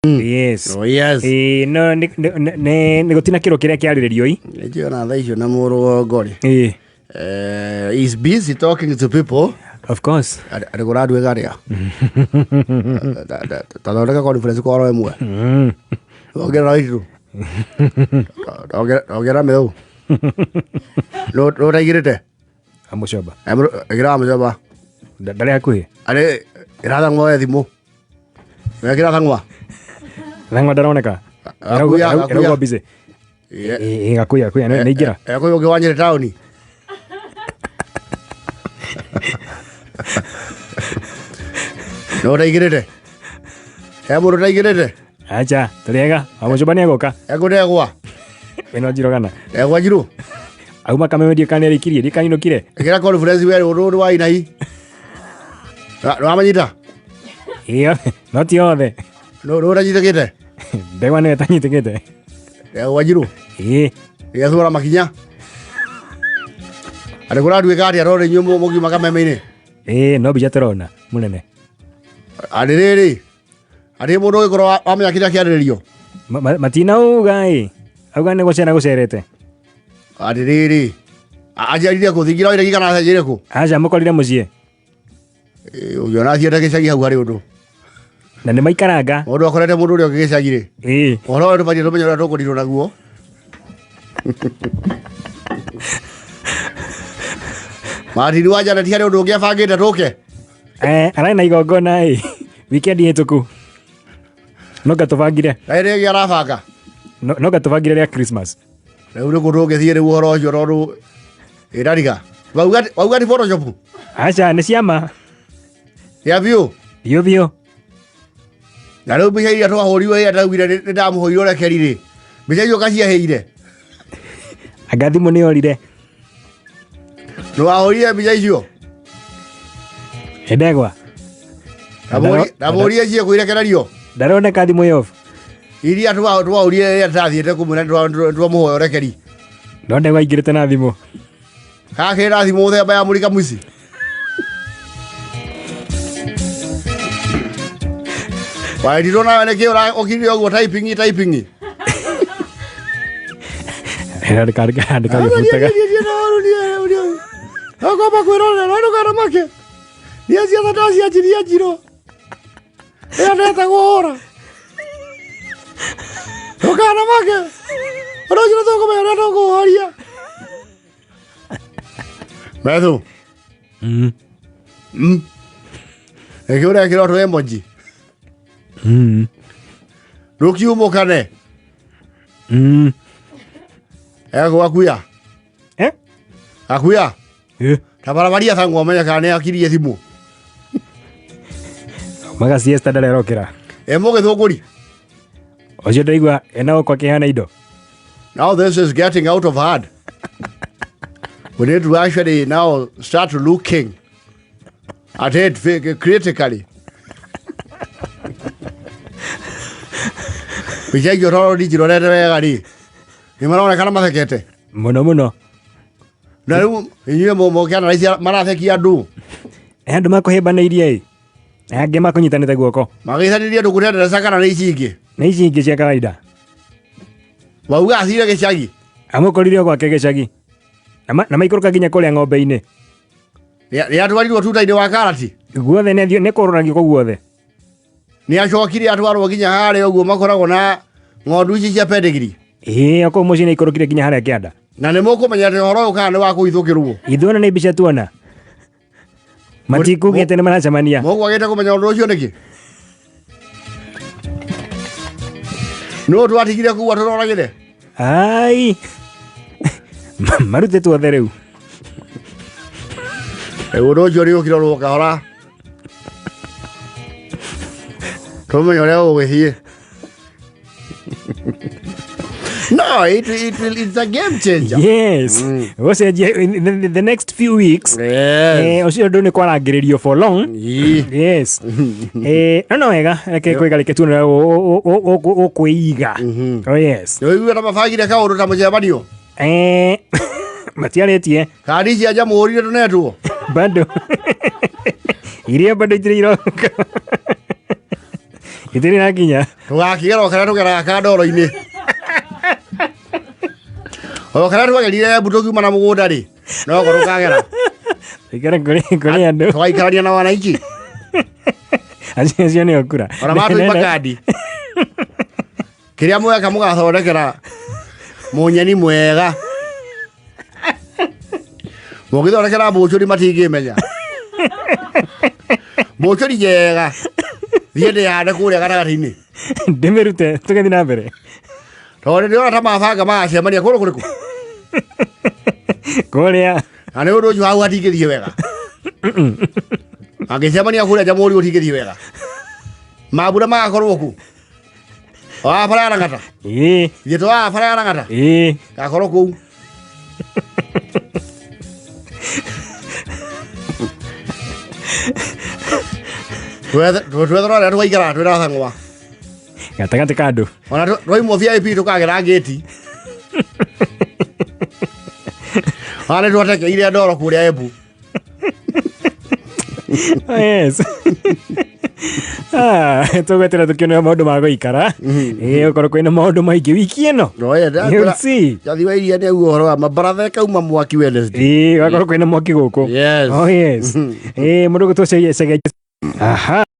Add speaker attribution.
Speaker 1: Yes.
Speaker 2: Oh, yes.
Speaker 1: Ĩĩ, no nĩ gũtina kĩro kĩrĩa kĩarĩrĩrio i.
Speaker 2: Nĩnjũĩ ona thaa icio na mũrũgongo rĩ.
Speaker 1: Ĩĩ.
Speaker 2: He's busy talking to people.
Speaker 1: Of course.
Speaker 2: Arĩ kũratuĩka atĩa? Tathondeka conference call ĩmwe. Ongerera Waitirũ. Ongerera Mĩthũ. Nũ ũtaigĩrĩte?
Speaker 1: Amũcoba.
Speaker 2: Ĩkĩra Amũcoba.
Speaker 1: Ndarĩ hakuhĩ.
Speaker 2: Arĩ ĩrathang'wa we thimũ. Wekĩra thang'wa.
Speaker 1: Thang'wa ndaroneka.
Speaker 2: Gakuya, gakuya.
Speaker 1: Ĩraugwo busy. Ĩĩ, gakuya, gakuya, nĩ ingĩra.
Speaker 2: Ekũyũ ũngĩ wa Nyĩrĩ taũni. Nũ ũtaigĩrĩte? He mũndũ ũtaigĩrĩte?
Speaker 1: Acha, tũrĩ ega. Wamũcoba nĩ egũka.
Speaker 2: Ekũndegwa.
Speaker 1: Ĩno njirogana.
Speaker 2: Ndegwa njirũ.
Speaker 1: Auma kameme ndiũ kana nĩarĩkirie, ndiũ kana ainũkire.
Speaker 2: Ĩkĩra conference we ũndũ ũndũ wa inai. Nĩwamanyita?
Speaker 1: Ĩĩ, no ti othe.
Speaker 2: Nũ ũtanyitĩkĩte?
Speaker 1: Ndegwa nĩwe ĩtanyitĩkĩte.
Speaker 2: Ndegwa njirũ.
Speaker 1: Ĩĩ.
Speaker 2: Ĩgathũra makinya. Arĩ kũratuĩka atĩa tondũ inyuĩ mũkiuma kameme-inĩ?
Speaker 1: Ĩĩ, no mbica tũrona, mũnene.
Speaker 2: Atĩrĩrĩ, arĩ mũndũ ũgĩkorwo wamenya kĩrĩa kĩarĩrĩrio?
Speaker 1: Matinauga ĩ. Auga nĩ gũcera gũcerete.
Speaker 2: Atĩrĩrĩ, anjarire kũ? Thingira wairegi kana acenjeire kũ?
Speaker 1: Aca mũkorire mũciĩ.
Speaker 2: Ũngĩona athiĩte gĩcagi hau harĩ ũndũ.
Speaker 1: Na nĩ maikaranga.
Speaker 2: Mũndũ akorete mũndũ ũrĩa ũngĩ gĩcagi rĩ.
Speaker 1: Ĩĩ.
Speaker 2: Ũhoro ũyũ tũbatiĩ tũmenye ũrĩa tũkũrirwo naguo. Martin wa Janet harĩ ũndũ ũngĩ abangĩte tũke.
Speaker 1: Ararĩ na igongona ĩ. Weekend hĩtũku. No ngatũbangire.
Speaker 2: Kaĩ rĩngĩ arabanga.
Speaker 1: No ngatũbangire rĩa Christmas.
Speaker 2: Rĩu nĩ kũ tũngĩthiĩ rĩu ũhoro ũcio tondũ ĩrariga. Wauga ti Photoshop?
Speaker 1: Aca nĩ ciama.
Speaker 2: Ya biũ.
Speaker 1: Biũ biũ.
Speaker 2: Na rĩu mbica iria twahũrirwo ĩrĩa ndaugire nĩ ndamũhũire ũrekeri rĩ. Mbica icio kaciahĩire.
Speaker 1: Anga thimũ nĩ yorire.
Speaker 2: Nĩ wahũrire mbica icio?
Speaker 1: Ndegwa.
Speaker 2: Ndamũririe ciĩ kũirekererio.
Speaker 1: Ndaroneka thimũ yobu.
Speaker 2: Iria twahũrire rĩrĩa tũrathiĩte kũmwĩra twamũhoya ũrekeri.
Speaker 1: No ndegwa aingĩrĩte na thimũ.
Speaker 2: Gakĩrĩ na thimũ mũthemba ya mũrika mũici. Waĩrirwo nawe nĩkĩ ũkirire ũguo typing typing.
Speaker 1: Andĩka andĩka andĩka gĩbutaga.
Speaker 2: Akomba kwĩrorera no ndũkanamake. Niĩ ciothe ndacianjirie njirũ. Ĩyo ndetagwo hũra. Ndũkanamake. Ũndũ ũcio nĩtũkũmenya ũrĩa tũkũũhoria. Methu. Ĩkĩ ũrekĩra tũ emoji. Rũkiumũkane. Egũ akuya.
Speaker 1: Eh?
Speaker 2: Akuya.
Speaker 1: Eh.
Speaker 2: Tabarabaria thangwa ũmenye kana nĩ akirie thimũ.
Speaker 1: Maga siesta ndarerokera.
Speaker 2: E mũgĩthũngũri.
Speaker 1: Ũcio ndaigua ena gũkũ akĩheana indo.
Speaker 2: Now this is getting out of hand. We need to actually now start looking at it critically. Mbica icio tondũ ndinjirorete wega rĩ, nĩ maronekana mathekete.
Speaker 1: Mũno mũno.
Speaker 2: Na rĩu inyuĩ mũkĩanalize marathekia andũ.
Speaker 1: He andũ makũhĩmbanĩirie ĩ. Na angĩ makũnyitanĩte guoko.
Speaker 2: Magĩicanĩria andũ kũrĩa kana nĩ ici ingĩ.
Speaker 1: Nĩ ici ingĩ cia kawaida.
Speaker 2: Wauga athire gĩcagi.
Speaker 1: Amũkorire o gwake gĩcagi. Na maikũrũka nginya kũrĩa ng'ombe-inĩ.
Speaker 2: Nĩ atwarirwo tuta-inĩ wa karati.
Speaker 1: Guothe nĩ athiĩ nĩ kũrũragio kũu guothe.
Speaker 2: Nĩ acokire atwarwo nginya harĩa ũguo makoragwo na ng'ondu ici cia pedigree.
Speaker 1: Ĩĩ, o kũu mũciĩ nĩ aikũrũkire nginya harĩa kĩanda.
Speaker 2: Na nĩ mũkũmenya atĩ ũhoro ũyũ kana nĩ wa kũhithũkĩrwo.
Speaker 1: Ithuĩ ona nĩ mbica tuona. Matikugĩte nĩ maracemania.
Speaker 2: Mũkwagĩte kũmenya ũndũ ũcio nĩkĩ? Nũ twatigire kũu atũroragĩre?
Speaker 1: Ai. Marutĩtwo othe rĩu.
Speaker 2: Rĩu ũndũ ũcio ũrĩũkĩrorwo kahora. Tũmenye ũrĩa ũgũgĩthiĩ. No, it's a game changer.
Speaker 1: Yes. Gũcenjia in the next few weeks.
Speaker 2: Yes.
Speaker 1: Ũcio ũndũ nĩ kwarangĩrĩrio for long.
Speaker 2: Ii.
Speaker 1: Yes. No no wega, reke kwĩgarĩke tuone ũrĩa ũkwĩiga. Oh yes.
Speaker 2: Nĩ ũiguĩte mabangire kaũndũ ta mũcemanio?
Speaker 1: Matiarĩtie.
Speaker 2: Kandi cia jamhuri nĩ tũnetwo?
Speaker 1: Bado. Iria bado itirĩ iroka. Itirĩ na nginya.
Speaker 2: Tũgakĩgera o karĩa tũgeraga ka ndoro-inĩ. O karĩa twagerire Embu tũkiuma na mũgũnda rĩ, noko tũkagera.
Speaker 1: Ikara kũrĩ andũ.
Speaker 2: Tũgaikarania na wananchi.
Speaker 1: Acio nĩo kura.
Speaker 2: Ona matũima kandi. Kĩrĩa mweka mũgathondekera mũnyeni mwega. Mũngĩthondekera mbũcũri matingĩmenya. Mbũcũri njega. Thiĩ ndĩhande kũrĩa gatagatĩ-inĩ.
Speaker 1: Ndĩmĩrute tũgĩthiĩ na mbere.
Speaker 2: Tondũ ndĩrona ta mabanga magacemania kũndũ kũrĩkũ.
Speaker 1: Kũrĩa.
Speaker 2: Na nĩ ũndũ ũcio hau hatingĩthiĩ wega. Angĩcemania kũrĩa Jamhuri gũtingĩthiĩ wega. Mambura magakorwo ku. Wa bara ya Lang'ata.
Speaker 1: Ĩĩ.
Speaker 2: Ithuĩ twa bara ya Lang'ata.
Speaker 1: Ĩĩ.
Speaker 2: Gakorwo kũu. Twethe twethera ũrĩa tũgaikara twĩna thang'wa.
Speaker 1: Gatagatĩ ka andũ.
Speaker 2: Ona twaimwo VIP tũkagera ngĩti. Ona nĩ twatekeire ndoro kũrĩa Embu.
Speaker 1: Oh, yes. Ah, tũgwetera tũkĩona maũndũ ma gũikara. Ĩĩ, okorwo kwĩna maũndũ maingĩ wiki ĩno. You'll see.
Speaker 2: Jathi wa iria nĩ auga ũhoro wa mabaratha ĩkauma mwaki Wednesday.
Speaker 1: Ĩĩ, gakorwo kwĩna mwaki gũkũ.
Speaker 2: Yes.
Speaker 1: Oh, yes. Ĩĩ, mũndũ gũtũcegeria. Aha.